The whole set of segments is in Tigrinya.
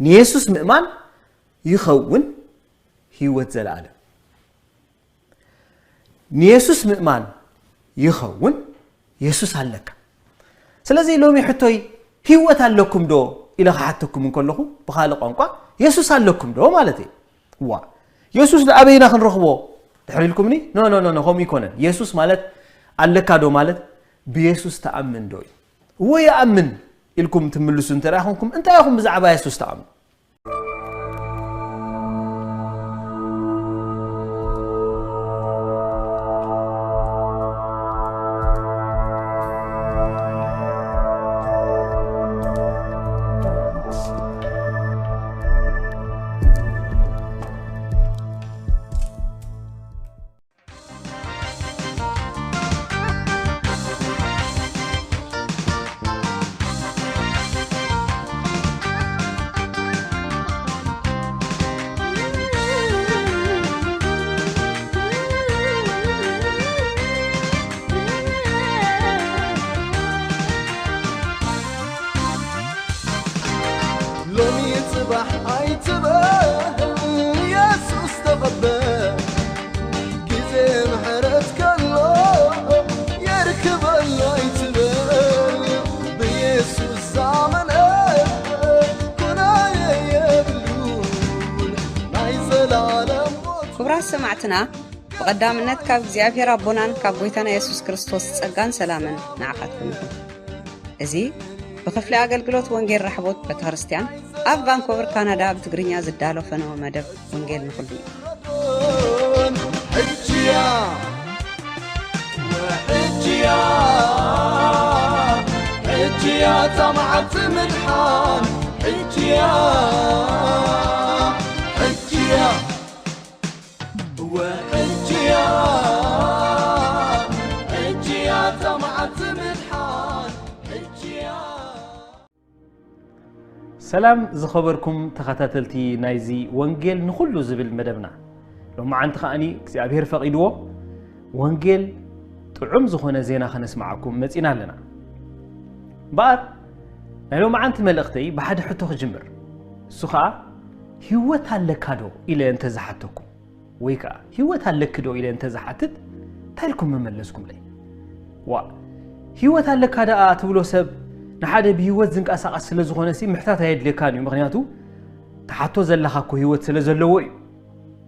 ንየሱስ ምእማን ይኸውን ህይወት ዘለኣለም። ንየሱስ ምእማን ይኸውን የሱስ ኣለካ። ስለዚ ሎሚ ሕቶይ፣ ህይወት ኣለኩም ዶ ኢለ ክሓተኩም እንከለኹ፣ ብኻልእ ቋንቋ፣ የሱስ ኣለኩም ዶ ማለት እዩ። ዋ፣ የሱስ ንኣበይና ክንረኽቦ ድሕሪ ኢልኩምኒ? ኖ፣ ኖ፣ ኖ፣ ኖ፣ ከምኡ ይኮነን። የሱስ ማለት ኣለካ ዶ ማለት ብየሱስ ተኣምን ዶ እዩ? እዎ ይኣምን ኢልኩም ትምልሱ እንተ ደኣ ኾንኩም፣ እንታይ ኢኹም ብዛዕባ የሱስ ተኣምኑ? ሎሚ ጽባሕ ኣይትበል፣ የሱስ ተቐበል። ግዜ ምሕረት ከሎ የርክበሎ ኣይትበል። ብየሱስ ዝኣመነ ኩናየ የብሉን ናይ ዘላለም ሞት። ክቡራት ሰማዕትና፣ ብቐዳምነት ካብ እግዚኣብሔር ኣቦናን ካብ ጐይታና የሱስ ክርስቶስ ጸጋን ሰላምን ንዓኻትኩም ይኹን። እዚ ብክፍሊ ኣገልግሎት ወንጌል ራሕቦት ቤተክርስትያን ኣብ ቫንኮቨር ካናዳ ብትግርኛ ዝዳሎ ፈነወ መደብ ወንጌል ንኹሉ እዩ። ሕጅያ፣ ሕጅያ፣ ሕጅያ፣ እታ መዓልቲ ምድሓን። ሕጅያ፣ ሕጅያ፣ ወሕጅያ፣ ሕጅያ፣ እታ መዓልቲ ምድሓን። ሕጅያ። ሰላም ዝኸበርኩም ተኸታተልቲ ናይዚ ወንጌል ንኹሉ ዝብል መደብና። ሎማዓንቲ ከኣኒ እግዚኣብሔር ፈቒድዎ ወንጌል ጥዑም ዝኾነ ዜና ከነስምዓኩም መጺና ኣለና። እምበኣር ናይ ሎማዓንቲ መልእኽተይ ብሓደ ሕቶ ክጅምር። እሱ ኸኣ፣ ህይወት ኣለካ ዶ ኢለ እንተ ዝሓተኩም፣ ወይ ከኣ ህይወት ኣለኪ ዶ ኢለ እንተ ዝሓትት፣ እንታይ ኢልኩም ምመለስኩምለይ? ዋ፣ ህይወት ኣለካ ደኣ ትብሎ ሰብ ንሓደ ብህይወት ዝንቀሳቐስ ስለ ዝኾነሲ ምሕታት ኣየድልየካን እዩ። ምኽንያቱ ትሓቶ ዘለኻ እኮ ህይወት ስለ ዘለዎ እዩ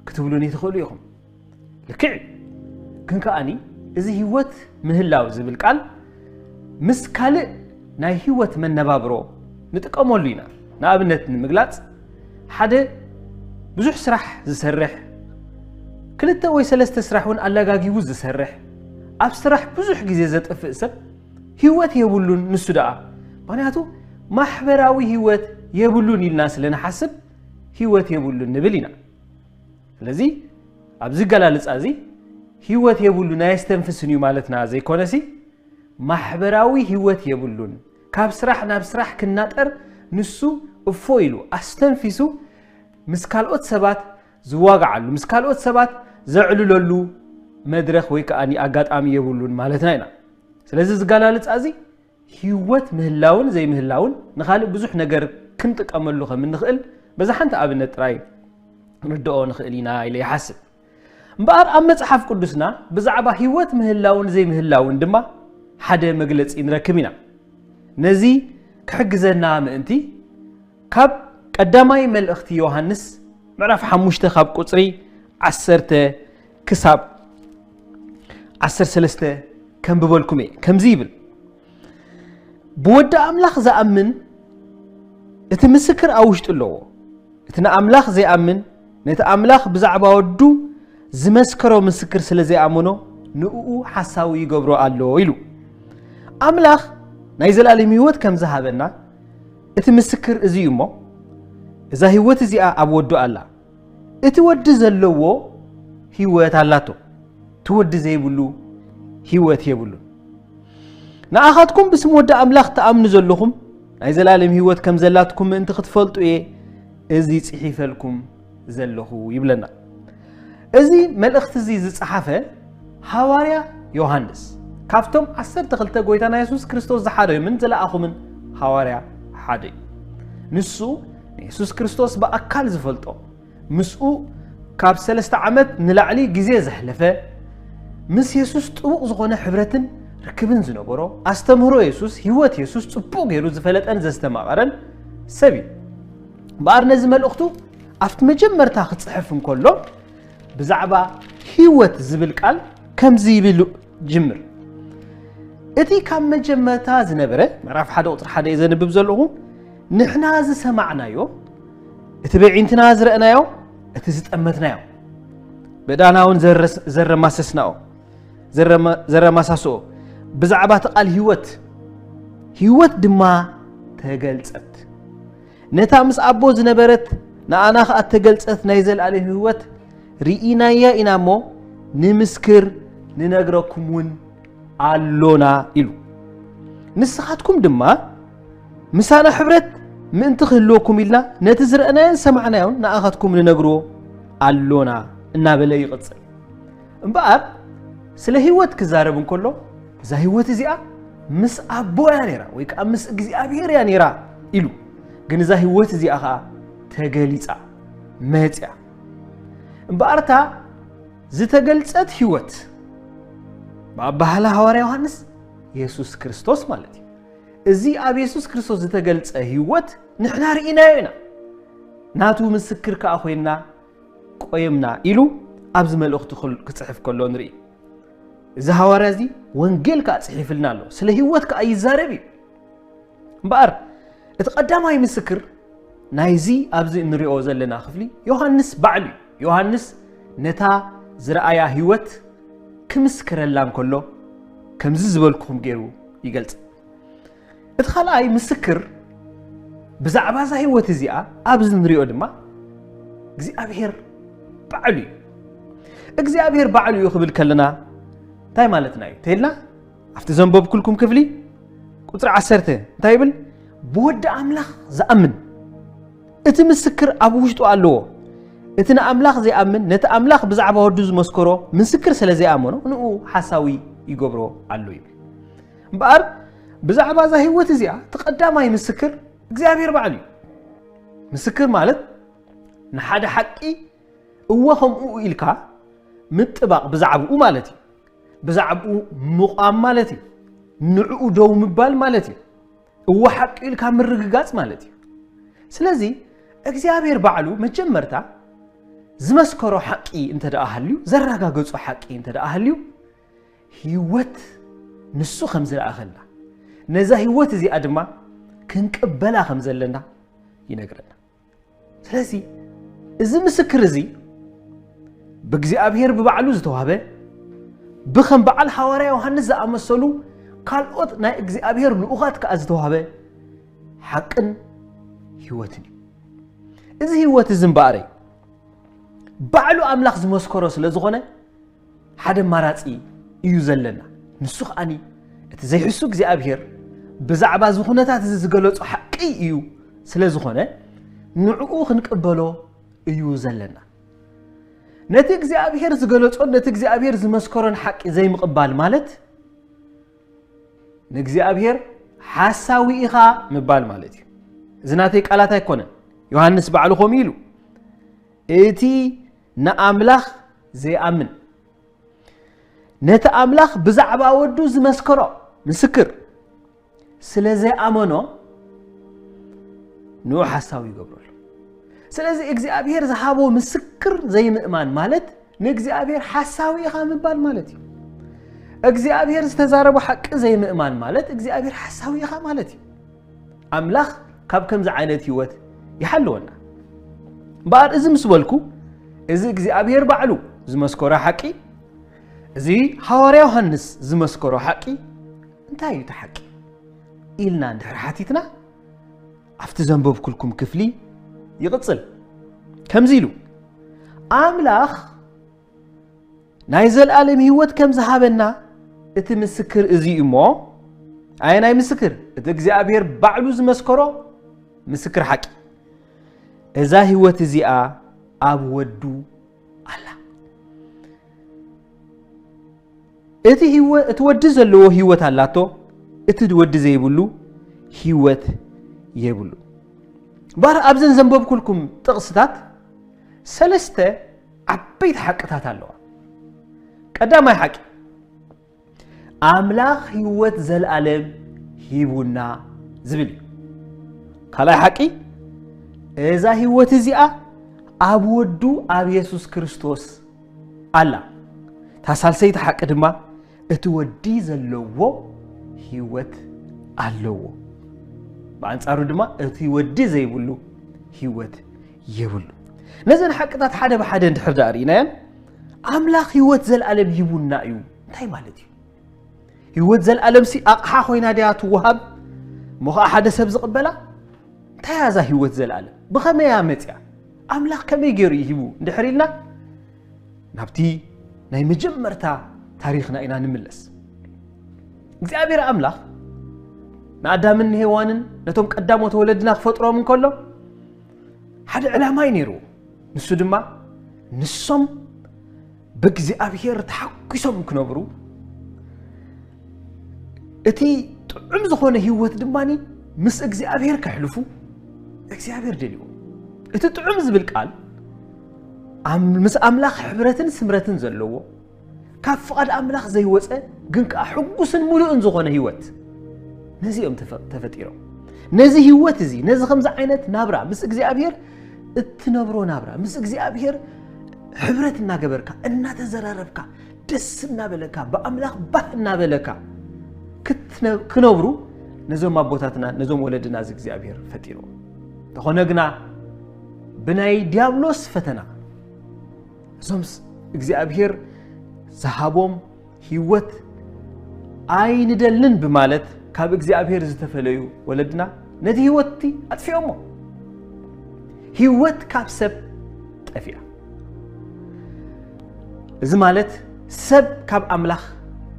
ክትብሉኒ ትኽእሉ ኢኹም። ልክዕ እዩ። ግን ከኣኒ እዚ ህይወት ምህላው ዝብል ቃል ምስ ካልእ ናይ ህይወት መነባብሮ ንጥቀመሉ ኢና። ንኣብነት ንምግላጽ፣ ሓደ ብዙሕ ስራሕ ዝሰርሕ፣ ክልተ ወይ ሰለስተ ስራሕ እውን ኣላጋጊቡ ዝሰርሕ፣ ኣብ ስራሕ ብዙሕ ግዜ ዘጥፍእ ሰብ ህይወት የብሉን። ንሱ ደኣ ምኽንያቱ ማሕበራዊ ህይወት የብሉን ኢልና ስለ ንሓስብ ህይወት የብሉን ንብል ኢና። ስለዚ ኣብዚ ኣገላልጻ እዚ ህይወት የብሉን ኣየስተንፍስን እዩ ማለትና ዘይኮነሲ፣ ማሕበራዊ ህይወት የብሉን። ካብ ስራሕ ናብ ስራሕ ክናጠር ንሱ እፎ ኢሉ ኣስተንፊሱ ምስ ካልኦት ሰባት ዝዋግዓሉ፣ ምስ ካልኦት ሰባት ዘዕልለሉ መድረኽ ወይ ከኣ ኣጋጣሚ የብሉን ማለትና ኢና። ስለዚ እዚ ኣገላልጻ እዚ ህይወት ምህላውን ዘይምህላውን ንኻልእ ብዙሕ ነገር ክንጥቀመሉ ከም እንኽእል በዛ ሓንቲ ኣብነት ጥራይ ክንርድኦ ንኽእል ኢና ኢለ ይሓስብ። እምበኣር ኣብ መጽሓፍ ቅዱስና ብዛዕባ ህይወት ምህላውን ዘይምህላውን ድማ ሓደ መግለጺ ንረክብ ኢና። ነዚ ክሕግዘና ምእንቲ ካብ ቀዳማይ መልእኽቲ ዮሃንስ ምዕራፍ ሓሙሽተ ካብ ቁጽሪ ዓሰርተ ክሳብ ዓሰርተ ሰለስተ ከንብበልኩም እየ። ከምዚ ይብል፣ ብወዲ ኣምላኽ ዝኣምን እቲ ምስክር ኣብ ውሽጡ ኣለዎ። እቲ ንኣምላኽ ዘይኣምን ነቲ ኣምላኽ ብዛዕባ ወዱ ዝመስከሮ ምስክር ስለ ዘይኣመኖ ንእኡ ሓሳዊ ይገብሮ ኣሎ ኢሉ። ኣምላኽ ናይ ዘላለም ህይወት ከም ዝሃበና እቲ ምስክር እዚ እዩ እሞ፣ እዛ ህይወት እዚኣ ኣብ ወዱ ኣላ። እቲ ወዲ ዘለዎ ህይወት ኣላቶ፣ እቲ ወዲ ዘይብሉ ህይወት የብሉን። ንኣኻትኩም ብስም ወዲ ኣምላኽ ትኣምኑ ዘለኹም ናይ ዘላለም ህይወት ከም ዘላትኩም ምእንቲ ክትፈልጡ እየ እዚ ጽሒፈልኩም ዘለኹ ይብለና። እዚ መልእኽቲ እዚ ዝጸሓፈ ሃዋርያ ዮሃንስ ካብቶም ዓሰርተ ክልተ ጐይታና የሱስ ክርስቶስ ዝሓረዮምን ዝለኣኹምን ሃዋርያ ሓደ እዩ። ንሱ የሱስ ክርስቶስ ብኣካል ዝፈልጦ፣ ምስኡ ካብ ሰለስተ ዓመት ንላዕሊ ግዜ ዘሕለፈ፣ ምስ የሱስ ጥቡቕ ዝኾነ ሕብረትን ርክብን ዝነበሮ፣ ኣስተምህሮ የሱስ፣ ህይወት የሱስ ጽቡቕ ገይሩ ዝፈለጠን ዘስተማቐረን ሰብ እዩ። እምበኣር ነዚ መልእኽቱ ኣብቲ መጀመርታ ክጽሕፍ እንከሎ ብዛዕባ ህይወት ዝብል ቃል ከምዚ ይብል ጅምር። እቲ ካብ መጀመርታ ዝነበረ፣ ምዕራፍ ሓደ ቁጽሪ ሓደ እየ ዘንብብ ዘለኹ፣ ንሕና ዝሰማዕናዮ፣ እቲ በዒንትና ዝረእናዮ፣ እቲ ዝጠመትናዮ፣ ብእዳና እውን ዘረስ-፣ ዘረማሰስናኦ፣ ዘረማ-፣ ዘረማሳስኦ፣ ብዛዕባ እቲ ቃል ህይወት፣ ህይወት ድማ ተገልጸት። ነታ ምስ ኣቦ ዝነበረት ንኣና ኸኣ እተገልጸት ናይ ዘለኣለም ህይወት ርኢናያ ኢና እሞ፣ ንምስክር ንነግረኩም እውን ኣሎና ኢሉ። ንስኻትኩም ድማ ምሳና ሕብረት ምእንቲ ክህልወኩም ኢልና ነቲ ዝረእናዮን ሰማዕናዮን ንኣኻትኩም ንነግሮ ኣሎና እናበለ ይቕጽል። እምበኣር ስለ ህይወት ክዛረብ እንከሎ፣ እዛ ህይወት እዚኣ ምስ ኣቦ እያ ነይራ ወይ ከኣ ምስ እግዚኣብሔር እያ ነይራ ኢሉ። ግን እዛ ህይወት እዚኣ ኸኣ ተገሊጻ መጽያ። እምበኣርታ ዝተገልጸት ህይወት ብኣባህላ ሃዋርያ ዮሃንስ የሱስ ክርስቶስ ማለት እዩ። እዚ ኣብ የሱስ ክርስቶስ ዝተገልጸ ህይወት ንሕና ርኢናዮ ኢና፣ ናቱ ምስክር ከኣ ኮይንና ቆየምና ኢሉ ኣብዚ መልእኽቱ ክል-፣ ክጽሕፍ ከሎ ንርኢ። እዚ ሃዋርያ እዚ ወንጌል ከኣ ጽሒፍልና ኣሎ። ስለ ህይወት ከኣ ይዛረብ እዩ። እምበኣር እቲ ቀዳማይ ምስክር ናይዚ ኣብዚ እንሪኦ ዘለና ክፍሊ ዮሃንስ ባዕሉ እዩ። ዮሃንስ ነታ ዝረኣያ ህይወት ክምስክረላ እንከሎ ከምዚ ዝበልኩኹም ገይሩ ይገልጽ። እቲ ካልኣይ ምስክር ብዛዕባ እዛ ህይወት እዚኣ ኣብዚ እንሪኦ ድማ እግዚኣብሔር ባዕሉ እዩ። እግዚኣብሔር ባዕሉ እዩ ክብል ከለና እንታይ ማለትና እዩ? ተልና ኣብቲ ዘንበብኩልኩም ክፍሊ ቁጽሪ ዓሰርተ እንታይ ይብል? ብወዲ ኣምላኽ ዝኣምን እቲ ምስክር ኣብ ውሽጡ ኣለዎ። እቲ ንኣምላኽ ዘይኣምን ነቲ ኣምላኽ ብዛዕባ ወዱ ዝመስከሮ ምስክር ስለ ዘይኣመኖ ንኡ ሓሳዊ ይገብሮ ኣሎ ይብል። እምበኣር ብዛዕባ እዛ ህይወት እዚኣ እቲ ቀዳማይ ምስክር እግዚኣብሔር ባዕሉ እዩ። ምስክር ማለት ንሓደ ሓቂ እወ ከምኡ ኢልካ ምጥባቕ ብዛዕባኡ ማለት እዩ። ብዛዕባኡ ምቋም ማለት እዩ። ንዕኡ ደው ምባል ማለት እዩ። እወ ሓቂ ኢልካ ምርግጋጽ ማለት እዩ። ስለዚ እግዚኣብሔር ባዕሉ መጀመርታ ዝመስከሮ ሓቂ እንተ ደኣ ሃልዩ፣ ዘረጋገጾ ሓቂ እንተ ደኣ ሃልዩ፣ ህይወት ንሱ ከም ዝለኣኸልና፣ ነዛ ህይወት እዚኣ ድማ ክንቅበላ ከም ዘለና ይነግረና። ስለዚ እዚ ምስክር እዚ ብእግዚኣብሔር ብባዕሉ ዝተዋህበ፣ ብከም በዓል ሃዋርያ ዮሃንስ ዝኣመሰሉ ካልኦት ናይ እግዚኣብሔር ልኡኻት ከኣ ዝተዋህበ ሓቅን ህይወትን እዩ። እዚ ህይወት እዚ እምበኣረይ ባዕሉ ኣምላኽ ዝመስከሮ ስለ ዝኾነ፣ ሓደ ኣማራጺ እዩ ዘለና። ንሱ ከኣኒ እቲ ዘይሕሱ እግዚኣብሔር ብዛዕባ እዚ ኩነታት እዚ ዝገለጾ ሓቂ እዩ ስለ ዝኾነ፣ ንዕኡ ክንቅበሎ እዩ ዘለና። ነቲ እግዚኣብሔር ዝገለጾን ነቲ እግዚኣብሔር ዝመስከሮን ሓቂ ዘይምቕባል ማለት፣ ንእግዚኣብሔር ሓሳዊ ኢኻ ምባል ማለት እዩ። እዚ ናተይ ቃላት ኣይኮነን። ዮሃንስ ባዕሉ ከምኡ ኢሉ፣ እቲ ንኣምላኽ ዘይኣምን፣ ነቲ ኣምላኽ ብዛዕባ ወዱ ዝመስከሮ ምስክር ስለ ዘይኣመኖ፣ ንኡ ሓሳዊ ይገብረሉ። ስለዚ እግዚኣብሔር ዝሃቦ ምስክር ዘይምእማን ማለት ንእግዚኣብሔር ሓሳዊ ኢኻ ምባል ማለት እዩ። እግዚኣብሔር ዝተዛረቦ ሓቂ ዘይምእማን ማለት እግዚኣብሔር ሓሳዊ ኢኻ ማለት እዩ። ኣምላኽ ካብ ከምዚ ዓይነት ህይወት ይሓልወና። እምበኣር እዚ ምስ በልኩ፣ እዚ እግዚኣብሔር ባዕሉ ዝመስከሮ ሓቂ፣ እዚ ሃዋርያ ዮሃንስ ዝመስከሮ ሓቂ፣ እንታይ እዩ እቲ ሓቂ ኢልና እንድሕር ሓቲትና፣ ኣብቲ ዘንበብኩልኩም ክፍሊ ይቕጽል። ከምዚ ኢሉ፣ ኣምላኽ ናይ ዘለኣለም ህይወት ከም ዝሃበና እቲ ምስክር እዚ እዩ እሞ፣ ኣየናይ ምስክር? እቲ እግዚኣብሔር ባዕሉ ዝመስከሮ ምስክር ሓቂ። እዛ ህይወት እዚኣ ኣብ ወዱ ኣላ። እቲ ህይወ-፣ እቲ ወዲ ዘለዎ ህይወት ኣላቶ፣ እቲ ወዲ ዘይብሉ ህይወት የብሉ። እምበኣር ኣብዘን ዘንበብኩልኩም ጥቕስታት ሰለስተ ዓበይቲ ሓቅታት ኣለዋ። ቀዳማይ ሓቂ፣ ኣምላኽ ህይወት ዘለኣለም ሂቡና ዝብል እዩ። ካልኣይ ሓቂ፣ እዛ ህይወት እዚኣ ኣብ ወዱ ኣብ የሱስ ክርስቶስ ኣላ። እታ ሳልሰይቲ ሓቂ ድማ፣ እቲ ወዲ ዘለዎ ህይወት ኣለዎ። ብኣንጻሩ ድማ እቲ ወዲ ዘይብሉ ህይወት የብሉ። ነዘን ሓቅታት ሓደ ብሓደ እንድሕር ደኣ ርኢናየን፣ ኣምላኽ ህይወት ዘለኣለም ሂቡና እዩ እንታይ ማለት እዩ? ህይወት ዘለኣለምሲ ኣቕሓ ኮይና ድያ ትወሃብ? እሞ ኸዓ ሓደ ሰብ ዝቕበላ? እንታይ እያ እዛ ህይወት ዘለኣለም? ብኸመይ እያ መጽያ? ኣምላኽ ከመይ ገይሩ እዩ ሂቡ? እንድሕር ኢልና ናብቲ ናይ መጀመርታ ታሪኽና ኢና ንምለስ። እግዚኣብሔር ኣምላኽ ንኣዳምን ንሄዋንን ነቶም ቀዳሞት ወለድና ክፈጥሮም እንከሎ ሓደ ዕላማ እዩ ነይርዎ። ንሱ ድማ ንሶም ብእግዚኣብሔር ተሓጒሶም ክነብሩ፣ እቲ ጥዑም ዝኾነ ህይወት ድማ ምስ እግዚኣብሔር ከሕልፉ እግዚኣብሔር ደልዎ። እቲ ጥዑም ዝብል ቃል ኣም- ምስ ኣምላኽ ሕብረትን ስምረትን ዘለዎ፣ ካብ ፍቓድ ኣምላኽ ዘይወፀ ግን ከዓ ሕጉስን ሙሉእን ዝኾነ ህይወት፣ ነዚ እዮም ተፈ- ተፈጢሮም። ነዚ ህይወት እዚ፣ ነዚ ከምዚ ዓይነት ናብራ ምስ እግዚኣብሔር እትነብሮ ናብራ፣ ምስ እግዚኣብሔር ሕብረት እናገበርካ እናተዘራረብካ ደስ እናበለካ ብኣምላኽ ባህ እናበለካ ክትነ- ክነብሩ ነዞም ኣቦታትና ነዞም ወለድና እዚ እግዚኣብሔር ፈጢርዎ። እንተኾነ ግና ብናይ ዲያብሎስ ፈተና እዞም እግዚኣብሔር ዝሃቦም ህይወት ኣይንደልን ብማለት ካብ እግዚኣብሔር ዝተፈለዩ ወለድና ነቲ ህይወት እቲ ኣጥፊኦሞ። ህይወት ካብ ሰብ ጠፊኣ። እዚ ማለት ሰብ ካብ ኣምላኽ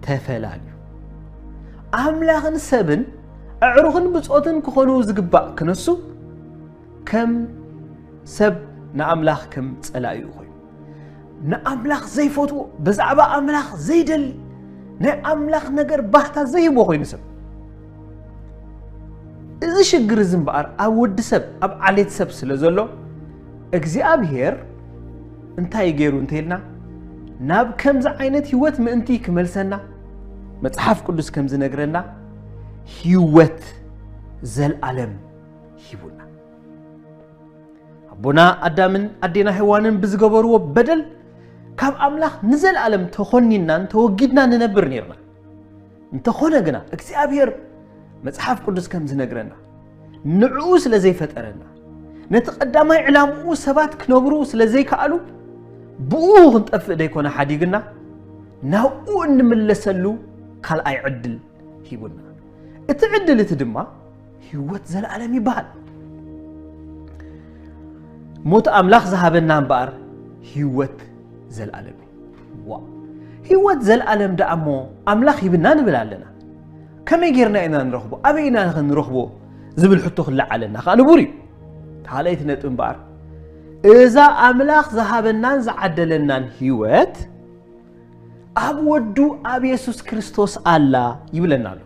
ተፈላልዩ። ኣምላኽን ሰብን ኣዕሩኽን ብጾትን ክኾኑ ዝግባእ ክነሱ ከም ሰብ ንኣምላኽ ከም ጸላኢኡ ኮይኑ፣ ንኣምላኽ ዘይፈትዎ፣ ብዛዕባ ኣምላኽ ዘይደሊ፣ ናይ ኣምላኽ ነገር ባህታ ዘይህቦ ኮይኑ ሰብ። እዚ ሽግር እዚ እምበኣር ኣብ ወዲ ሰብ፣ ኣብ ዓሌት ሰብ ስለ ዘሎ እግዚኣብሔር እንታይ ገይሩ እንተኢልና ናብ ከምዚ ዓይነት ህይወት ምእንቲ ክመልሰና መጽሓፍ ቅዱስ ከም ዝነግረና ህይወት ዘልኣለም ሂቡና። ኣቦና ኣዳምን ኣዴና ሄዋንን ብዝገበርዎ በደል ካብ ኣምላኽ ንዘለኣለም ተኾኒናን ተወጊድና ንነብር ነርና። እንተኾነ ግና እግዚኣብሔር መጽሓፍ ቅዱስ ከም ዝነግረና ንዕኡ ስለ ዘይፈጠረና ነቲ ቀዳማይ ዕላምኡ ሰባት ክነብሩ ስለ ዘይከኣሉ ብኡ ክንጠፍእ ደይኮነ ሓዲግና ናብኡ እንምለሰሉ ካልኣይ ዕድል ሂቡና። እቲ ዕድል እቲ ድማ ህይወት ዘለኣለም ይበሃል። ሞት ኣምላኽ ዝሃበና እምበኣር ህይወት ዘለኣለም እዩ። ዋ ህይወት ዘለኣለም ደኣ እሞ ኣምላኽ ሂብና ንብል ኣለና። ከመይ ጌርና ኢና ንረኽቦ? ኣበይ ኢና ኸ ንረኽቦ? ዝብል ሕቶ ክለዓለና ከኣ ንቡር እዩ። ካልኣይቲ ነጥቢ እምበኣር እዛ ኣምላኽ ዝሃበናን ዝዓደለናን ህይወት ኣብ ወዱ ኣብ የሱስ ክርስቶስ ኣላ ይብለና ኣሎ።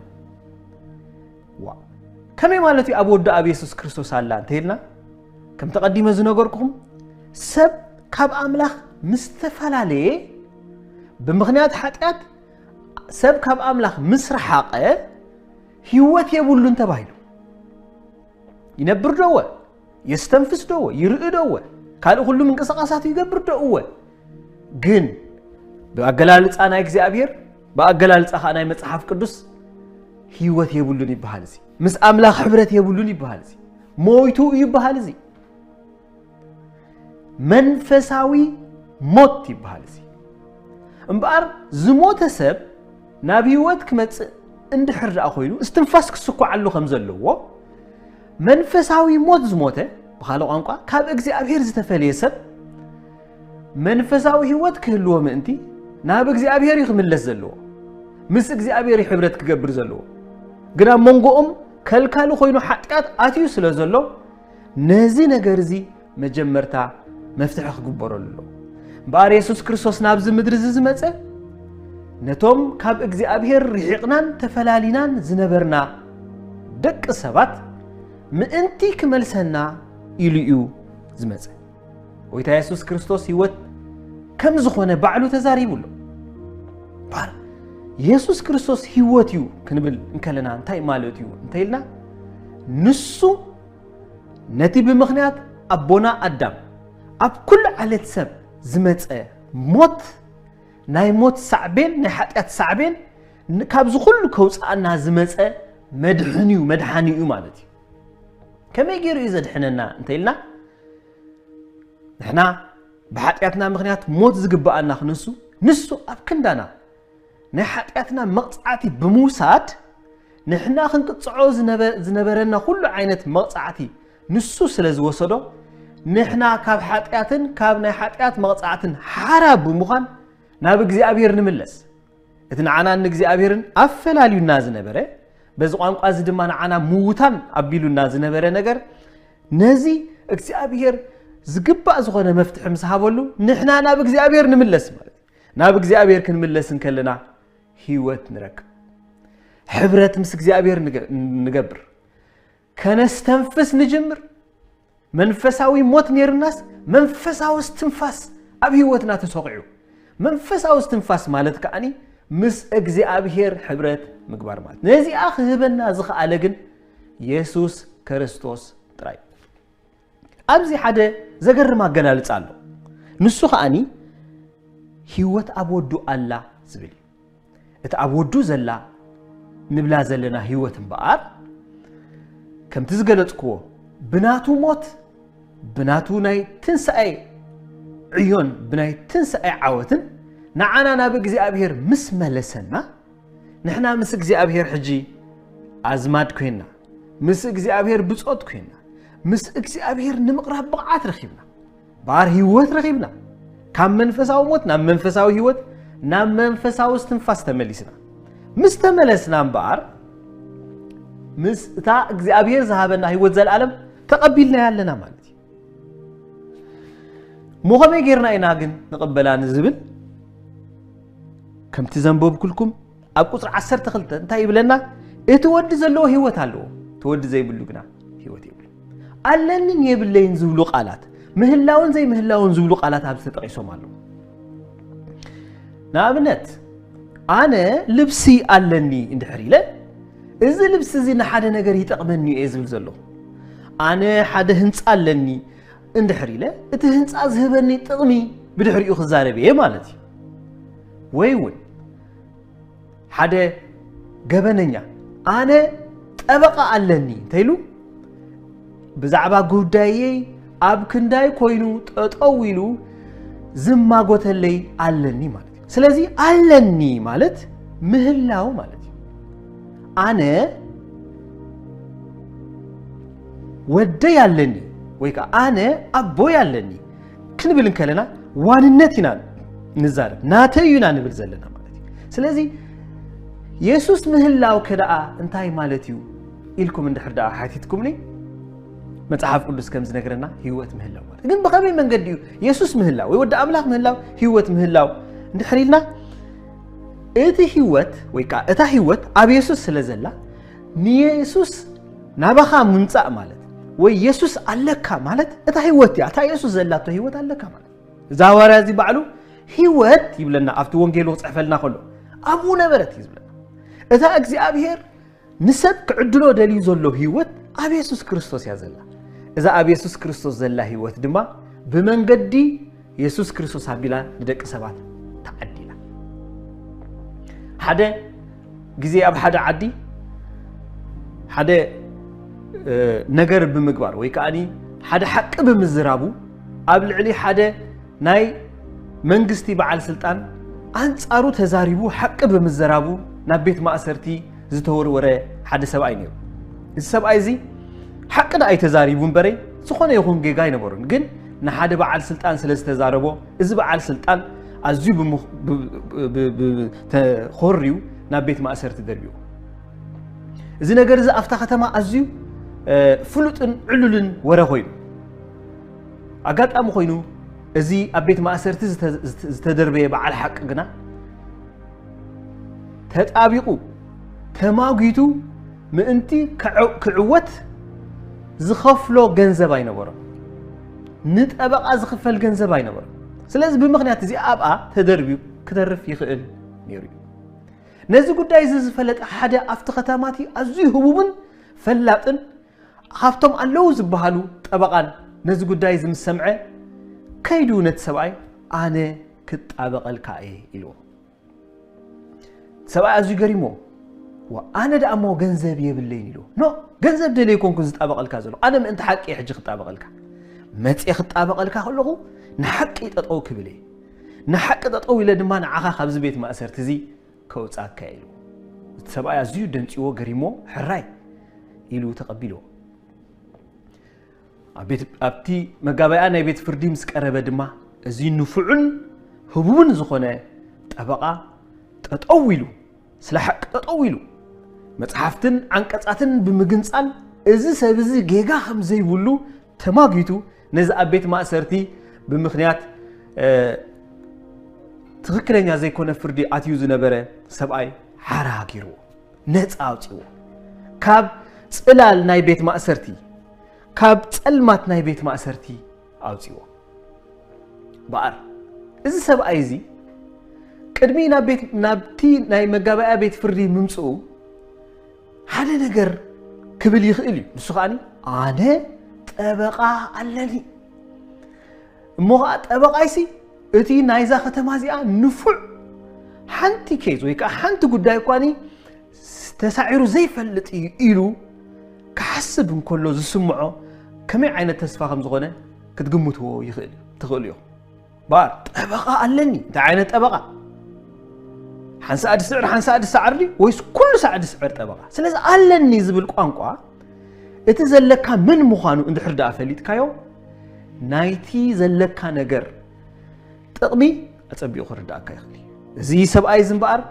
ዋ ከመይ ማለት እዩ ኣብ ወዱ ኣብ የሱስ ክርስቶስ ኣላ እንተኢልና ከም ተቐዲመ ዝነገርኩኹም ሰብ ካብ ኣምላኽ ምስ ተፈላለየ ብምኽንያት ሓጢኣት ሰብ ካብ ኣምላኽ ምስ ረሓቐ ህይወት የብሉን ተባሂሉ። ይነብር ዶ እወ? የስተንፍስ ዶ እወ? ይርኢ ዶ እወ? ካልእ ኩሉ ምንቅስቓሳቱ ይገብር ዶ እወ? ግን ብኣገላልፃ ናይ እግዚኣብሔር ብኣገላልፃ ከዓ ናይ መፅሓፍ ቅዱስ ህይወት የብሉን ይበሃል። እዚ ምስ ኣምላኽ ሕብረት የብሉን ይበሃል። እዚ ሞይቱ እዩ ይበሃል። እዚ መንፈሳዊ ሞት ይበሃል። እዚ እምበኣር ዝሞተ ሰብ ናብ ህይወት ክመፅእ እንድሕር ደኣ ኮይኑ እስትንፋስ ክስኳዓሉ ከም ዘለዎ መንፈሳዊ ሞት ዝሞተ ብኻልእ ቋንቋ ካብ እግዚኣብሔር ዝተፈልየ ሰብ መንፈሳዊ ህይወት ክህልዎ ምእንቲ ናብ እግዚኣብሔር እዩ ክምለስ ዘለዎ። ምስ እግዚኣብሔር እዩ ሕብረት ክገብር ዘለዎ። ግን ኣብ መንጎኦም ከልካሊ ኮይኑ ሓጢኣት ኣትዩ ስለ ዘሎ ነዚ ነገር እዚ መጀመርታ መፍትሒ ክግበረሉ ኣለዎ። እምበኣር የሱስ ክርስቶስ ናብዚ ምድሪ እዚ ዝመጸ ነቶም ካብ እግዚኣብሔር ርሒቕናን ተፈላሊናን ዝነበርና ደቂ ሰባት ምእንቲ ክመልሰና ኢሉ እዩ ዝመጸ። ጎይታ የሱስ ክርስቶስ ህይወት ከም ዝኾነ ባዕሉ ተዛሪቡ ኣሎ። ባር የሱስ ክርስቶስ ህይወት እዩ ክንብል እንከለና እንታይ ማለት እዩ እንተኢልና፣ ንሱ ነቲ ብምኽንያት ኣቦና ኣዳም ኣብ ኩሉ ዓሌት ሰብ ዝመጸ ሞት፣ ናይ ሞት ሳዕቤን፣ ናይ ሓጢኣት ሳዕቤን ን-፣ ካብዚ ኩሉ ከውፅኣና ዝመጸ መድሕን እዩ፣ መድሓኒ እዩ ማለት እዩ። ከመይ ገይሩ እዩ ዘድሕነና እንተኢልና፣ ንሕና ብሓጢኣትና ምኽንያት ሞት ዝግብኣና ክነሱ፣ ንሱ ኣብ ክንዳና ናይ ሓጢኣትና መቕጻዕቲ ብምውሳድ፣ ንሕና ክንቅጽዖ ዝነበ-፣ ዝነበረና ኩሉ ዓይነት መቕጻዕቲ ንሱ ስለ ዝወሰዶ፣ ንሕና ካብ ሓጢኣትን ካብ ናይ ሓጢኣት መቕጻዕትን ሓራ ብምዃን ናብ እግዚኣብሔር ንምለስ። እቲ ንዓናን ንእግዚኣብሔርን ኣፈላልዩና ዝነበረ፣ በዚ ቋንቋ እዚ ድማ ንዓና ምውታን ኣቢሉና ዝነበረ ነገር፣ ነዚ እግዚኣብሔር ዝግባእ ዝኾነ መፍትሒ ምስ ሃበሉ፣ ንሕና ናብ እግዚኣብሔር ንምለስ ማለት እዩ። ናብ እግዚኣብሔር ክንምለስ እንከለና ህይወት ንረክብ። ሕብረት ምስ እግዚኣብሔር ንገ-፣ ንገብር። ከነስተንፍስ ንጅምር። መንፈሳዊ ሞት ነይሩናስ መንፈሳዊ እስትንፋስ ኣብ ህይወትና ተሰቒዑ። መንፈሳዊ እስትንፋስ ማለት ከኣኒ ምስ እግዚኣብሔር ሕብረት ምግባር ማለት። ነዚኣ ክህበና ዝኸኣለ ግን የሱስ ክርስቶስ ጥራይ። ኣብዚ ሓደ ዘገርም ኣገላልጻ ኣሎ። ንሱ ከኣኒ ህይወት ኣብ ወዱ ኣላ ዝብል እዩ። እቲ ኣብ ወዱ ዘላ ንብላ ዘለና ህይወት እምበኣር፣ ከምቲ ዝገለጽክዎ፣ ብናቱ ሞት፣ ብናቱ ናይ ትንሳኤ ዕዮን ብናይ ትንሳኤ ዓወትን ንዓና ናብ እግዚኣብሔር ምስ መለሰና፣ ንሕና ምስ እግዚኣብሔር ሕጂ ኣዝማድ ኮይንና፣ ምስ እግዚኣብሔር ብጾት ኮይንና፣ ምስ እግዚኣብሔር ንምቕራብ ብቕዓት ረኺብና። እምበኣር ህይወት ረኺብና። ካብ መንፈሳዊ ሞት ናብ መንፈሳዊ ህይወት፣ ናብ መንፈሳዊ እስትንፋስ ተመሊስና። ምስ ተመለስና እምበኣር፣ ምስ እታ እግዚኣብሔር ዝሃበና ህይወት ዘለኣለም ተቐቢልናያ ኣለና ማለት እዩ። እሞ ከመይ ጌርና ኢና ግን ንቕበላ ንዝብል፣ ከምቲ ዘንበብኩልኩም ኣብ ቁጽሪ ዓሰርተ ክልተ እንታይ ይብለና? እቲ ወዲ ዘለዎ ህይወት ኣለዎ፣ እቲ ወዲ ዘይብሉ ግና ህይወት የብሉ። ኣለንን የብለይን ዝብሉ ቃላት፣ ምህላውን ዘይምህላውን ዝብሉ ቃላት ኣብዚ ተጠቒሶም ኣለዉ። ንኣብነት፣ ኣነ ልብሲ ኣለኒ እንድሕር ኢለ፣ እዚ ልብሲ እዚ ንሓደ ነገር ይጠቕመኒ እየ ዝብል ዘለኹ። ኣነ ሓደ ህንጻ ኣለኒ እንድሕር ኢለ፣ እቲ ህንጻ ዝህበኒ ጥቕሚ ብድሕሪኡ ክዛረብ እየ ማለት እዩ። ወይ እውን ሓደ ገበነኛ፣ ኣነ ጠበቓ ኣለኒ እንተኢሉ፣ ብዛዕባ ጉዳየይ ኣብ ክንዳይ ኮይኑ ጠጠው ኢሉ ዝማጎተለይ ኣለኒ ማለት እዩ። ስለዚ ኣለኒ ማለት ምህላው ማለት እዩ። ኣነ ወደይ ኣለኒ ወይ ከዓ ኣነ ኣቦይ ኣለኒ ክንብል እንከለና ዋንነት ኢና ንዛረብ፣ ናተይ እዩ ኢና ንብል ዘለና ማለት እዩ። ስለዚ የሱስ ምህላው ከደኣ እንታይ ማለት እዩ ኢልኩም እንድሕር ደኣ ሓቲትኩምኒ፣ መጽሓፍ ቅዱስ ከም ዝነግረና ህይወት ምህላው ማለት ግን ብኸመይ መንገዲ እዩ የሱስ ምህላው ወይ ወዲ ኣምላኽ ምህላው ህይወት ምህላው እንድሕር ኢልና፣ እቲ ህይወት ወይ ከዓ እታ ህይወት ኣብ የሱስ ስለ ዘላ፣ ንየሱስ ናባኻ ምምጻእ ማለት ወይ የሱስ ኣለካ ማለት እታ ህይወት እያ። እታ የሱስ ዘላቶ ህይወት ኣለካ ማለት። እዚ ሃዋርያ እዚ ባዕሉ ህይወት ይብለና፣ ኣብቲ ወንጌሉ ክጽሕፈልና ከሎ ኣብኡ ነበረት እዩ ዝብለና። እታ እግዚኣብሔር ንሰብ ክዕድሎ ደልዩ ዘሎ ህይወት ኣብ የሱስ ክርስቶስ እያ ዘላ። እዛ ኣብ የሱስ ክርስቶስ ዘላ ህይወት ድማ ብመንገዲ የሱስ ክርስቶስ ኣቢላ ንደቂ ሰባት ተዓዲላ። ሓደ ግዜ ኣብ ሓደ ዓዲ ሓደ፣ እ፣ ነገር ብምግባር ወይ ከኣኒ ሓደ ሓቂ ብምዝራቡ ኣብ ልዕሊ ሓደ ናይ መንግስቲ በዓል ስልጣን ኣንጻሩ ተዛሪቡ ሓቂ ብምዝራቡ ናብ ቤት ማእሰርቲ ዝተወርወረ ሓደ ሰብኣይ ነይሩ። እዚ ሰብኣይ እዚ ሓቂ ደኣ እዩ ተዛሪቡ እምበረይ ዝኾነ ይኹን ጌጋ ኣይነበሮን። ግን ንሓደ በዓል ስልጣን ስለ ዝተዛረቦ እዚ በዓል ስልጣን ኣዝዩ ብምኽ-፣ ብ-፣ ብ-፣ ብ-፣ ተኾርዩ ናብ ቤት ማእሰርቲ ደርብዩ። እዚ ነገር እዚ ኣብታ ከተማ ኣዝዩ፣ እ፣ ፍሉጥን ዕሉልን ወረ ኮይኑ። ኣጋጣሚ ኮይኑ እዚ ኣብ ቤት ማእሰርቲ ዝተ-፣ ዝተ-፣ ዝተደርበየ በዓል ሓቂ ግና ተጣቢቑ፣ ተማጒቱ ምእንቲ ክዕ-፣ ክዕወት ዝኸፍሎ ገንዘብ ኣይነበሮን። ንጠበቓ ዝኽፈል ገንዘብ ኣይነበሮን። ስለዚ ብምኽንያት እዚ ኣብኣ ተደርብዩ ክተርፍ ይኽእል ነይሩ እዩ። ነዚ ጉዳይ እዚ ዝፈለጠ ሓደ ኣብቲ ከተማ እቲ ኣዝዩ ህቡብን ፈላጥን ካብቶም ኣለዉ ዝበሃሉ ጠበቓን ነዚ ጉዳይ እዚ ምስ ሰምዐ ከይዱ ነቲ ሰብኣይ ኣነ ክጣበቐልካ እየ ኢልዎ። ሰብኣይ ኣዝዩ ገሪሞ ዋ ኣነ ደኣ እሞ ገንዘብ የብለይን ኢሉ ኖ ገንዘብ ደለይ ኮንኩ ዝጣበቐልካ ዘሎ ኣነ ምእንቲ ሓቂ ሕጂ ክጣበቐልካ መፅየ ክጣበቐልካ ከለኹ ንሓቂ ጠጠው ክብል እየ ንሓቂ ጠጠው ኢለ ድማ ንዓኻ ካብዚ ቤት ማእሰርቲ እዚ ከውፃካ ኢሉ እቲ ሰብኣይ ኣዝዩ ደንፂዎ ገሪሞ ሕራይ ኢሉ ተቐቢልዎ ኣብቲ መጋበያ ናይ ቤት ፍርዲ ምስ ቀረበ ድማ እዚ ንፉዕን ህቡብን ዝኾነ ጠበቓ ጠጠው ኢሉ ስለ ሓቂ ጠጠው ኢሉ መፅሓፍትን ዓንቀፃትን ብምግንፃል እዚ ሰብ እዚ ጌጋ ከም ዘይብሉ ተማጊቱ ነዚ ኣብ ቤት ማእሰርቲ ብምኽንያት ትኽክለኛ ዘይኮነ ፍርዲ ኣትዩ ዝነበረ ሰብኣይ ሓራ ገይርዎ ነፃ ኣውፅዎ ካብ ፅላል ናይ ቤት ማእሰርቲ ካብ ፀልማት ናይ ቤት ማእሰርቲ ኣውፅዎ በኣር እዚ ሰብኣይ እዚ ቅድሚ ናብቲ ናይ መጋበያ ቤት ፍርዲ ምምፅኡ ሓደ ነገር ክብል ይኽእል እዩ ንሱ ከዓኒ ኣነ ጠበቓ ኣለኒ እሞ ከዓ ጠበቓይሲ እቲ ናይዛ ከተማ እዚኣ ንፉዕ ሓንቲ ኬዝ ወይ ከዓ ሓንቲ ጉዳይ እኳኒ ተሳዒሩ ዘይፈልጥ እዩ ኢሉ ክሓስብ እንከሎ ዝስምዖ ከመይ ዓይነት ተስፋ ከም ዝኾነ ክትግምትዎ ይኽእል ትኽእሉ ኢኹም ባር ጠበቓ ኣለኒ እንታይ ዓይነት ጠበቓ ሓንሳእ ድስዕር ሓንሳእ ድሰዓር ድዩ ወይስ ኩሉ ሳዕ ድስዕር ጠበቓ ስለዚ ኣለኒ ዝብል ቋንቋ እቲ ዘለካ መን ምዃኑ እንድሕር ደኣ ፈሊጥካዮ ናይቲ ዘለካ ነገር ጥቕሚ ኣጸቢቑ ክርዳእካ ይኽእል እዩ እዚ ሰብኣይ እዚ እምበኣር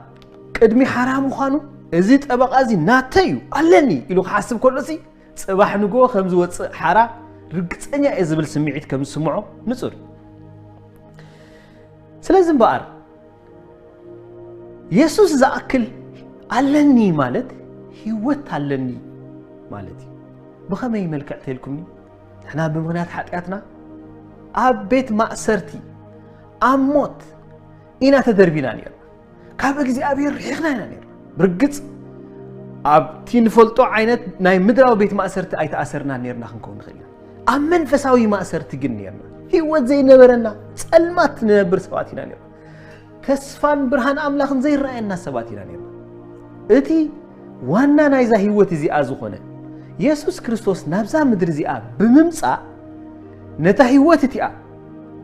ቅድሚ ሓራ ምዃኑ እዚ ጠበቓ እዚ ናተይ እዩ ኣለኒ ኢሉ ክሓስብ ከሎሲ ጽባሕ ንግሆ ከም ዝወጽእ ሓራ ርግጸኛ እየ ዝብል ስምዒት ከም ዝስምዖ ንጹር እዩ ስለዚ እምበኣር የሱስ ዝኣክል ኣለኒ ማለት ህይወት ኣለኒ ማለት እዩ ብኸመይ መልክዕ ተልኩምኒ ንሕና ብምኽንያት ሓጢኣትና ኣብ ቤት ማእሰርቲ ኣብ ሞት ኢና ተደርቢና ነርና ካብ እግዚኣብሔር ርሒኽና ኢና ነርና ብርግጽ ኣብቲ ንፈልጦ ዓይነት ናይ ምድራዊ ቤት ማእሰርቲ ኣይተኣሰርና ነርና ክንከውን ንኽእል ኢና ኣብ መንፈሳዊ ማእሰርቲ ግን ነርና ህይወት ዘይነበረና ጸልማት ንነብር ሰባት ኢና ነርና ተስፋን ብርሃን ኣምላኽን ዘይረኣየና ሰባት ኢና ነርና እቲ ዋና ናይዛ ህይወት እዚኣ ዝኾነ የሱስ ክርስቶስ ናብዛ ምድሪ እዚኣ ብምምጻእ ነታ ህይወት እቲኣ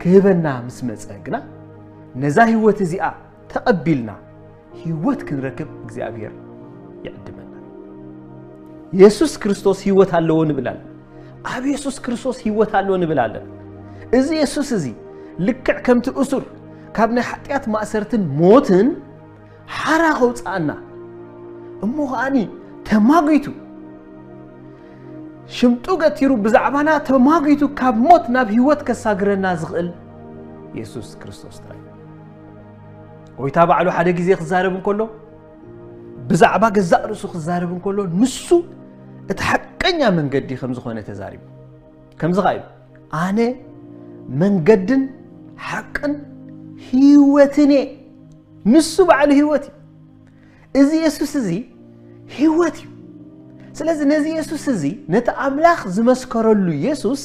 ክህበና ምስ መጸ ግና ነዛ ህይወት እዚኣ ተቐቢልና ህይወት ክንረክብ እግዚኣብሔር ይዕድመና የሱስ ክርስቶስ ህይወት ኣለዎ ንብል ኣለና ኣብ የሱስ ክርስቶስ ህይወት ኣለዎ ንብል ኣለና እዚ የሱስ እዚ ልክዕ ከምቲ እሱር ካብ ናይ ሓጢኣት ማእሰርትን ሞትን ሓራ ከውፅኣና እሞ ከዓኒ ተማጒቱ ሽምጡ ገቲሩ ብዛዕባና ተማጒቱ ካብ ሞት ናብ ህይወት ከሳግረና ዝኽእል የሱስ ክርስቶስ ጥራይ ጎይታ ባዕሉ ሓደ ግዜ ክዛረብ እንከሎ ብዛዕባ ገዛእ ርእሱ ክዛረብ እንከሎ ንሱ እቲ ሓቀኛ መንገዲ ከም ዝኾነ ተዛሪቡ ከምዚ ኸዓ ኢሉ ኣነ መንገድን ሓቅን ህይወትን እየ ንሱ ባዕሉ ህይወት እዩ እዚ የሱስ እዚ ህይወት እዩ ስለዚ ነዚ የሱስ እዚ ነቲ ኣምላኽ ዝመስከረሉ የሱስ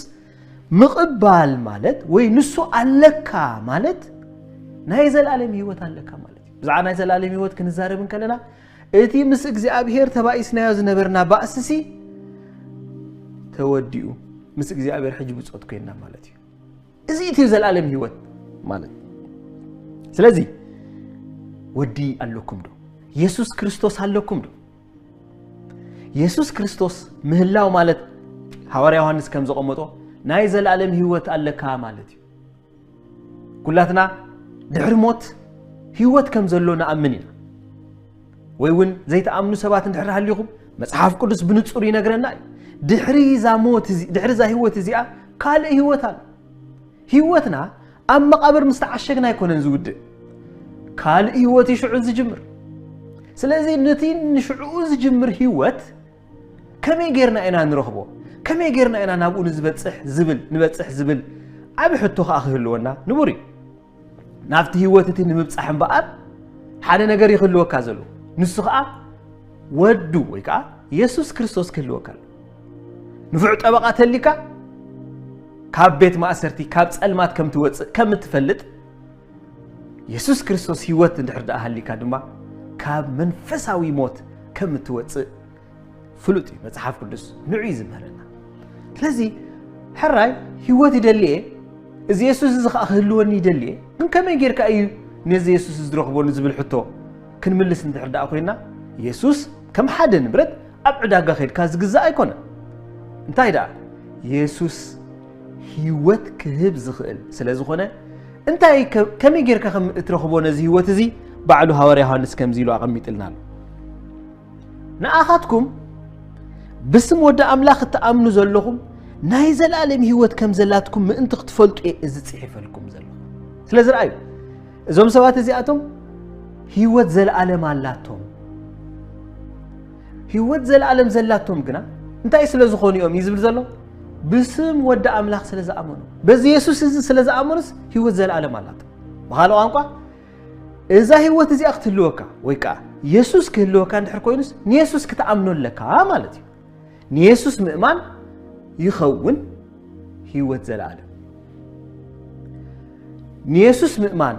ምቕባል ማለት ወይ ንሱ ኣለካ ማለት ናይ ዘላለም ህይወት ኣለካ ማለት እዩ ብዛዕባ ናይ ዘላለም ህይወት ክንዛረብ እንከለና እቲ ምስ እግዚኣብሔር ተባኢስናዮ ዝነበርና ባእስሲ ተወዲኡ ምስ እግዚኣብሔር ሕጂ ብፆት ኮይንና ማለት እዩ እዚ እቲ ዘላለም ህይወት ማለት ስለዚ ወዲ ኣለኩም ዶ የሱስ ክርስቶስ ኣለኩም ዶ የሱስ ክርስቶስ ምህላው ማለት ሃዋርያ ዮሃንስ ከም ዘቐመጦ ናይ ዘላለም ህይወት ኣለካ ማለት እዩ ኩላትና ድሕሪ ሞት ህይወት ከም ዘሎ ንኣምን ኢና ወይ እውን ዘይተኣምኑ ሰባት እንድሕር ሃሊኹም መፅሓፍ ቅዱስ ብንፁር ይነግረና እዩ ድሕሪ ዛ ሞት ድሕሪ ዛ ህይወት እዚኣ ካልእ ህይወት ኣሎ ህይወትና ኣብ መቓብር ምስ ተዓሸግና ኣይኮነን ዝውድእ ካልእ ህይወት እዩ ሽዑ ዝጅምር ስለዚ ነቲ ንሽዕኡ ዝጅምር ህይወት ከመይ ጌርና ኢና ንረኽቦ ከመይ ጌርና ኢና ናብኡ ንዝበፅሕ ዝብል ንበፅሕ ዝብል ዓብ ሕቶ ከኣ ክህልወና ንቡር እዩ። ናብቲ ህይወት እቲ ንምብጻሕ እምበኣር ሓደ ነገር ይኽልወካ ዘሎ፣ ንሱ ኸኣ ወዱ ወይ ከኣ የሱስ ክርስቶስ ክህልወካ ኣሎ። ንፉዕ ጠበቓ ተሊካ ካብ ቤት ማእሰርቲ ካብ ጸልማት ከም ትወጽእ ከም እትፈልጥ፣ የሱስ ክርስቶስ ህይወት እንድሕር ደኣ ሃሊካ ድማ ካብ መንፈሳዊ ሞት ከም እትወጽእ ፍሉጥ እዩ። መጽሓፍ ቅዱስ ንዑ እዩ ዝምህረና። ስለዚ ሕራይ ህይወት ይደልየ፣ እዚ የሱስ እዚ ኸኣ ክህልወኒ ይደልየ፣ ግን ከመይ ጌርካ እዩ ነዚ የሱስ እዚ ዝረኽቦ ንዝብል ሕቶ ክንምልስ እንድሕር ደኣ ኮይና፣ የሱስ ከም ሓደ ንብረት ኣብ ዕዳጋ ኸድካ ዝግዛእ ኣይኮነን። እንታይ ደኣ? የሱስ ህይወት ክህብ ዝኽእል ስለ ዝኾነ፣ እንታይ ከ-፣ ከመይ ጌርካ ከም እትረኽቦ ነዚ ህይወት እዚ ባዕሉ ሃዋርያ ዮሃንስ ከምዚ ኢሉ ኣቐሚጥልና ኣሎ። ንኣኻትኩም ብስም ወዲ ኣምላኽ እትኣምኑ ዘለኹም ናይ ዘለኣለም ህይወት ከም ዘላትኩም ምእንቲ ክትፈልጡ እየ እዚ ጽሒፈልኩም ዘለኹ። ስለዚ ረኣዩ፣ እዞም ሰባት እዚኣቶም ህይወት ዘለኣለም ኣላቶም። ህይወት ዘለኣለም ዘላቶም ግና እንታይ ስለ ዝኾኑ እዮም እዩ ዝብል ዘሎ? ብስም ወዲ ኣምላኽ ስለ ዝኣመኑ። በዚ የሱስ እዚ ስለ ዝኣመኑስ ህይወት ዘለኣለም ኣላቶም። ብኻልእ ቋንቋ፣ እዛ ህይወት እዚኣ ክትህልወካ ወይ ከኣ የሱስ ክህልወካ እንድሕር ኮይኑስ ንየሱስ ክትኣምኖ ኣለካ ማለት እዩ። ንየሱስ ምእማን ይኸውን ህይወት ዘለኣለም። ንየሱስ ምእማን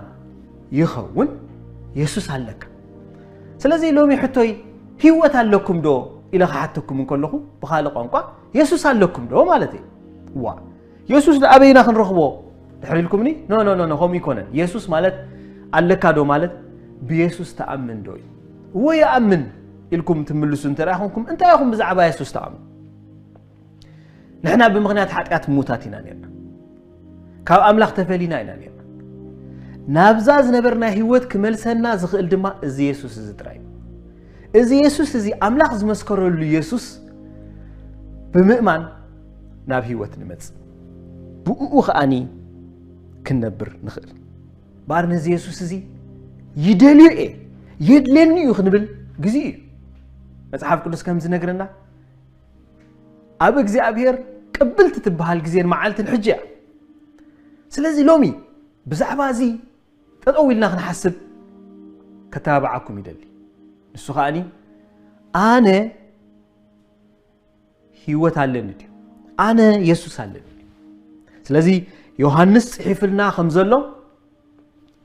ይኸውን የሱስ ኣለካ። ስለዚ ሎሚ ሕቶይ ህይወት ኣለኩም ዶ ኢለ ክሓተኩም እንከለኹ፣ ብኻልእ ቋንቋ የሱስ ኣለኩም ዶ ማለት እዩ። ዋ፣ የሱስ ዶ ኣበይና ክንረኽቦ ድሕር ኢልኩምኒ? ኖ፣ ኖ፣ ኖ፣ ኖ፣ ከምኡ ይኮነን። የሱስ ማለት ኣለካ ዶ ማለት ብየሱስ ተኣምን ዶ እዩ? እወ ይኣምን ኢልኩም ትምልሱ እንተ ደኣ ኾንኩም፣ እንታይ ኢኹም ብዛዕባ የሱስ ተኣምኑ? ንሕና ብምኽንያት ሓጢኣት ምዉታት ኢና ነርና። ካብ ኣምላኽ ተፈሊና ኢና ነርና። ናብዛ ዝነበርና ህይወት ክመልሰና ዝኽእል ድማ እዚ የሱስ እዚ ጥራይ እዩ። እዚ የሱስ እዚ ኣምላኽ ዝመስከረሉ የሱስ ብምእማን ናብ ህይወት ንመጽእ። ብእኡ ከኣኒ ክንነብር ንኽእል። እምበኣር ነዚ የሱስ እዚ ይደልዮ እየ፣ የድልየኒ እዩ ክንብል ግዜ እዩ። መጽሓፍ ቅዱስ ከም ዝነግረና ኣብ እግዚኣብሔር ቅብልቲ ትበሃል ግዜን መዓልትን ሕጂ እያ። ስለዚ ሎሚ ብዛዕባ እዚ ጠጠው ኢልና ክንሓስብ ከተባብዓኩም ይደሊ። ንሱ ከኣኒ ኣነ ህይወት ኣለኒ ድዩ? ኣነ የሱስ ኣለኒ ድዩ? ስለዚ ዮሃንስ ጽሒፍልና ከም ዘሎ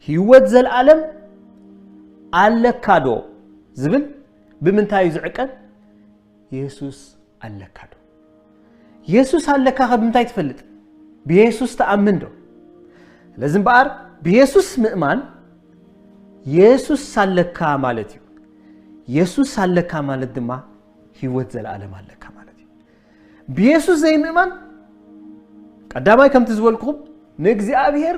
ህይወት ዘለኣለም ኣለካ ዶ ዝብል ብምንታይ እዩ ዝዕቀን? የሱስ ኣለካ ዶ? የሱስ ኣለካ ከ ብምንታይ ትፈልጥ? ብየሱስ ተኣምን ዶ? ስለዚ እምበኣር ብየሱስ ምእማን የሱስ ኣለካ ማለት እዩ። የሱስ ኣለካ ማለት ድማ ህይወት ዘለኣለም ኣለካ ማለት እዩ። ብየሱስ ዘይምእማን ቀዳማይ ከምቲ ዝበልኩኹም ንእግዚኣብሔር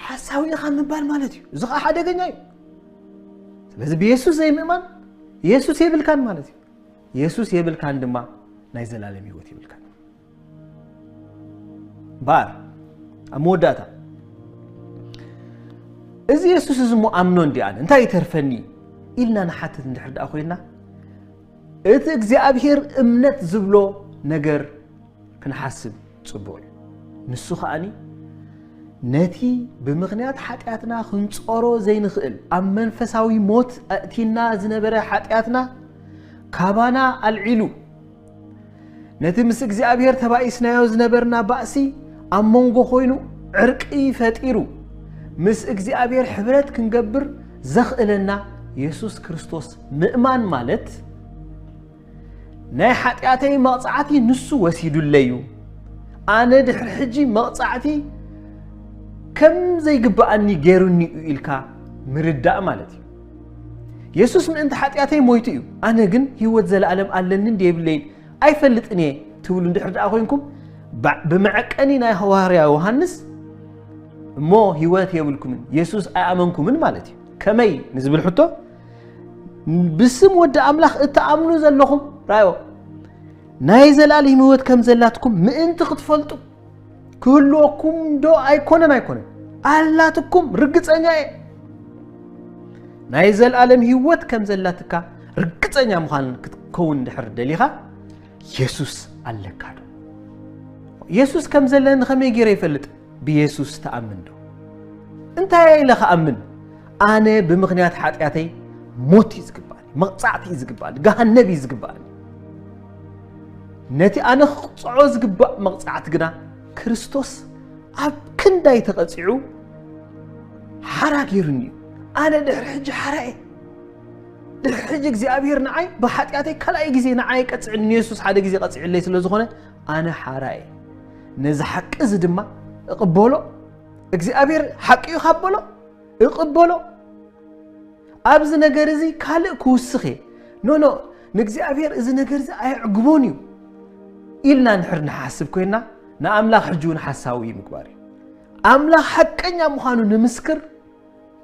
ሓሳዊ ኢኻ ምባል ማለት እዩ። እዚ ኸዓ ሓደገኛ እዩ። ስለዚ ብየሱስ ዘይምእማን የሱስ የብልካን ማለት እዩ። የሱስ የብልካን ድማ ናይ ዘላለም ህይወት የብልካን። እምበኣር ኣብ መወዳእታ እዚ የሱስ እዚ እሞ ኣምኖ እንዲ ኣነ እንታይ ይተርፈኒ ኢልና ንሓትት እንድሕር ደኣ ኮይንና እቲ እግዚኣብሔር እምነት ዝብሎ ነገር ክንሓስብ ጽቡቕ እዩ። ንሱ ከኣኒ ነቲ ብምኽንያት ሓጢኣትና ክንጾሮ ዘይንኽእል ኣብ መንፈሳዊ ሞት ኣእቲና ዝነበረ ሓጢኣትና ካባና ኣልዒሉ ነቲ ምስ እግዚኣብሔር ተባኢስናዮ ዝነበርና ባእሲ ኣብ መንጎ ኮይኑ ዕርቂ ፈጢሩ ምስ እግዚኣብሔር ሕብረት ክንገብር ዘኽእለና የሱስ ክርስቶስ ምእማን ማለት ናይ ሓጢኣተይ መቕጻዕቲ ንሱ ወሲዱለይ እዩ። ኣነ ድሕሪ ሕጂ መቕጻዕቲ ከም ዘይግብኣኒ ገይሩኒ እዩ ኢልካ ምርዳእ ማለት እዩ። የሱስ ምእንቲ ሓጢኣተይ ሞይቱ እዩ፣ ኣነ ግን ህይወት ዘለኣለም ኣለኒ እንዲ የብለይን ኣይፈልጥን እየ ትብሉ እንድሕር ደኣ ኮይንኩም፣ ባ-፣ ብመዐቀኒ ናይ ሃዋርያ ዮሃንስ፣ እሞ ህይወት የብልኩምን፣ የሱስ ኣይኣመንኩምን ማለት እዩ። ከመይ ንዝብል ሕቶ፣ ብስም ወዲ ኣምላኽ እትኣምኑ ዘለኹም፣ ራዮ፣ ናይ ዘላለም ህይወት ከም ዘላትኩም ምእንቲ ክትፈልጡ፣ ክህልወኩም ዶ ኣይኮነን? ኣይኮነን፣ ኣላትኩም፣ ርግጸኛ እየ። ናይ ዘላለም ህይወት ከም ዘላትካ ርግጸኛ ምዃን ክትከውን እንድሕር ደሊኻ፣ የሱስ ኣለካ ዶ? የሱስ ከም ዘለኒ ከመይ ገይረ ይፈልጥ? ብየሱስ ትኣምን ዶ? እንታይ ኢለ ክኣምን? ኣነ ብምኽንያት ሓጢኣተይ ሞት እዩ ዝግባእኒ፣ መቕጻዕቲ እዩ ዝግባእኒ፣ ገሃነብ እዩ ዝግባእኒ። ነቲ ኣነ ክቕጽዖ ዝግባእ መቕጻዕቲ ግና ክርስቶስ ኣብ ክንዳይ ተቐጺዑ ሓራ ገይሩኒ እዩ። ኣነ ድሕሪ ሕጂ ሓራ እየ። ድሕሪ ሕጂ እግዚኣብሔር ንዓይ ብሓጢኣተይ ካልኣይ ግዜ ንዓይ ቀጽዕኒ፣ ንየሱስ ሓደ ግዜ ቀጺዕለይ ስለ ዝኾነ ኣነ ሓራ እየ። ነዚ ሓቂ እዚ ድማ እቕበሎ። እግዚኣብሔር ሓቂ እዩ ካብ በሎ እቕበሎ። ኣብዚ ነገር እዚ ካልእ ክውስኽ እየ። ኖ፣ ኖ፣ ንእግዚኣብሔር እዚ ነገር እዚ ኣየዕግቦን እዩ ኢልና እንድሕር ንሓስብ ኮይንና፣ ንኣምላኽ ሕጂ እውን ሓሳዊ እዩ ምግባር እዩ። ኣምላኽ ሓቀኛ ምዃኑ ንምስክር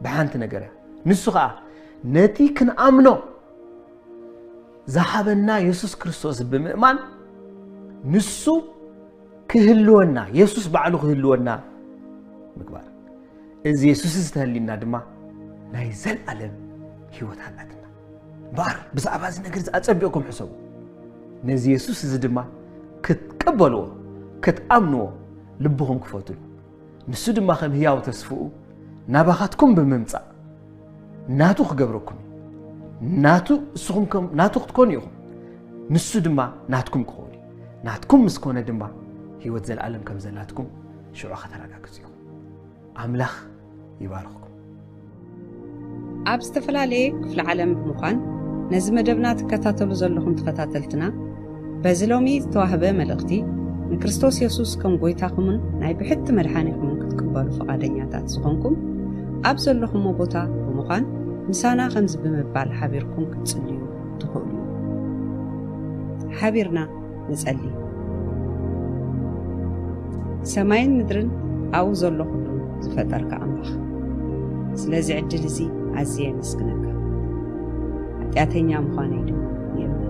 ብሓንቲ ነገር እያ። ንሱ ኸኣ ነቲ ክንኣምኖ ዝሃበና የሱስ ክርስቶስ ብምእማን ንሱ ክህልወና፣ የሱስ ባዕሉ ክህልወና ምግባር። እዚ የሱስ እዚ ተህሊና ድማ ናይ ዘለኣለም ህይወት ኣላትና። እምበኣር ብዛዕባ እዚ ነገር እዚ ኣጸቢቕኩም ሕሰቡ። ነዚ የሱስ እዚ ድማ ክትቅበልዎ፣ ክትኣምንዎ ልብኹም ክፈትሉ። ንሱ ድማ ከም ህያው ተስፍኡ ናባኻትኩም ብምምጻእ ናቱ ክገብረኩም እዩ። ናቱ፣ እስኹም ከም ናቱ ክትኮኑ ኢኹም። ንሱ ድማ ናትኩም ክኸውን እዩ። ናትኩም ምስ ኮነ ድማ ህይወት ዘለኣለም ከም ዘላትኩም ሽዑ ከተረጋግጹ ኢኹም። ኣምላኽ ይባርኽኩም። ኣብ ዝተፈላለየ ክፍለ ዓለም ብምዃን ነዚ መደብና ትከታተሉ ዘለኹም ተኸታተልትና፣ በዚ ሎሚ ዝተዋህበ መልእኽቲ ንክርስቶስ የሱስ ከም ጐይታኹምን ናይ ብሕቲ መድሓኒኹምን ክትቅበሉ ፍቓደኛታት ዝኾንኩም፣ ኣብ ዘለኹሞ ቦታ ብምዃን ምሳና ከምዚ ብምባል ሓቢርኩም ክትጽልዩ ትኽእሉ። ሓቢርና ንጸሊ። ሰማይን ምድርን ኣብኡ ዘሎ ኩሉ ዝፈጠርካ ኣምላኽ፣ ስለዚ ዕድል እዚ ኣዝየ የመስግነካ። ሓጢኣተኛ ምዃነይ ድማ ይእመን።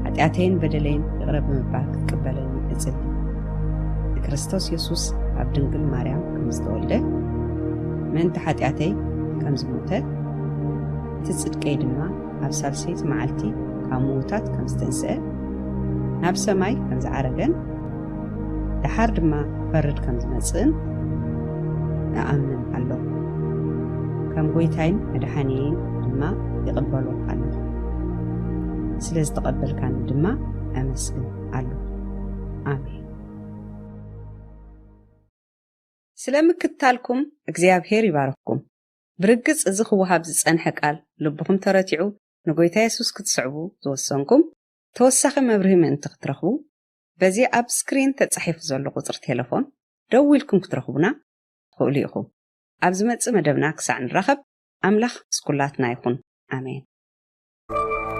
ሓጢኣተይን በደለይን ይቕረ ብምባል ክትቅበለኒ እጽሊ። ንክርስቶስ የሱስ ኣብ ድንግል ማርያም ከም ዝተወልደ፣ ምእንቲ ሓጢኣተይ ከም ዝሞተ፣ እቲ ጽድቀይ ድማ ኣብ ሳልሰይቲ መዓልቲ ካብ ምዉታት ከም ዝተንስአ፣ ናብ ሰማይ ከም ዝዓረገን ደሓር ድማ ክፈርድ ከም ዝመጽእን እኣምን ኣለኹ። ከም ጐይታይን መድሓኒየይን ድማ ይቕበሎ ኣለኹ። ስለ ዝተቐበልካኒ ድማ ኣመስግን ኣለኹ። ኣሜን። ስለ ምክትታልኩም እግዚኣብሔር ይባርኽኩም። ብርግጽ እዚ ክወሃብ ዝጸንሐ ቃል ልብኹም ተረቲዑ ንጎይታ የሱስ ክትስዕቡ ዝወሰንኩም፣ ተወሳኺ መብርሂ ምእንቲ ክትረኽቡ፣ በዚ ኣብ ስክሪን ተጻሒፉ ዘሎ ቁጽሪ ቴለፎን ደዊልኩም ክትረኽቡና ትኽእሉ ኢኹም። ኣብ ዝመጽእ መደብና ክሳዕ ንራኸብ፣ ኣምላኽ ምስ ኩላትና ይኹን። ኣሜን።